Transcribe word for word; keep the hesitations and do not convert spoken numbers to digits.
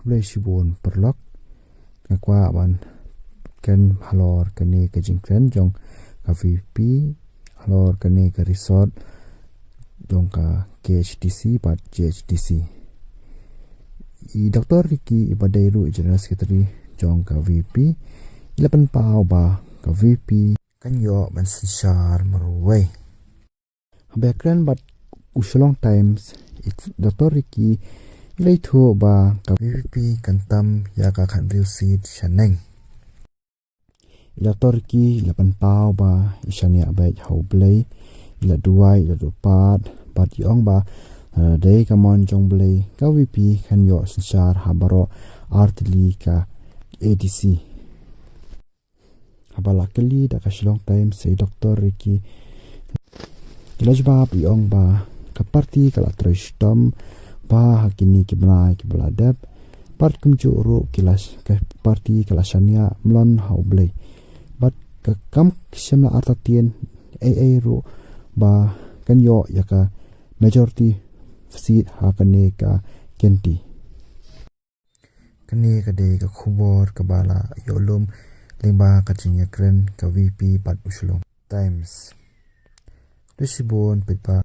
Khublei shibun paralok. Nga kwah ban kren halor kane ka jingkren jong ka VPP halor kane ka result jong ka KHADC bad JHADC. I Dr Ricky, i ba dei ruh i General Secretary jong ka VPP, i la pynpaw ba ka VPP kan ïoh ban synshar marwei. Haba ïakren bad u Shillong Times, i Dr Ricky i la ïathuh ba ka VPP kan tam ïa ka khathynriew seat shaneng. I Dr Ricky i la pynpaw ba i shaniah beit ha U Blei, i la duwai, i la dupat bad i ong ba lada dei ka mon jong U Blei, ka VPP kan ïoh synshar ha baroh artylli ka ADC. Haba la kylli da ka Shillong Times, i Dr Ricky i la jubab, i ong ba ka party ka la trei shitom bha ha kine ki bnai ki ba la dep, bad kumjuh ruh ki la, ka party ka la shaniah mlien ha U Blei. Bad ka kam ki shim la artatien ei ei ruh ba kan ïoh ïa ka majority seat ha kane ka kynti. Kane ka dei ka khubor kaba la ïoh lum lyngba ka jingïakren ka VPP bad u Shillong Times. Khublei shibun paidbah.